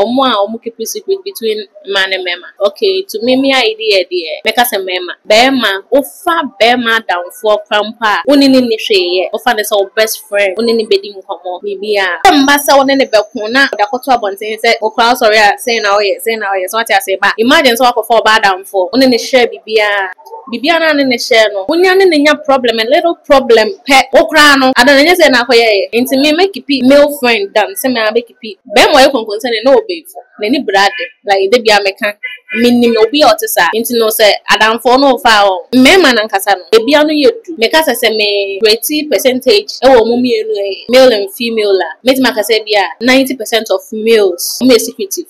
Ɔmo a ɔmo keep secret between mmaa ne mmarima. Okay, to me me idea deɛ, mɛka sɛ mmarima. Barima, wofa barima adamfoɔ koraa mpo a, wo ne no nni hwee yɛ. Wofa no sɛ wo best friend, wo ne no bɛdi nkɔmmɔ, biribiara. Ɛmma sɛ wo ne no bɛko na ɔde akɔto abɔnten sɛ wo koraa wosɔre a sei na woyɛ, sei na woyɛ. So wate aseɛ? But imagine sɛ woakɔfa ɔbaa adamfoɔ, wo ne no share biribiara. Biribiara no a ne no share no, wonya ne no nya problem, a little problem pɛ, wo koraa no, ada no ɛnyɛ sei na akɔyɛeɛ. Nti me mɛkeepi male friend than sɛ me ara mɛkeepi barima a ɔyɛ konkonsa ni na ɔbɛɛfo. N'ani bere ade. Like da biara meka, menim obi a ɔte saa. Nti no sɛ adamfoɔ no refa a, mmarima no ankasa no, ebi ano yɛ du. Meka sɛ sɛ me rate percentage wɔ wɔn mmienu, male and female a, mɛtumi aka sɛ ebia 90% of males, wɔyɛ secretive.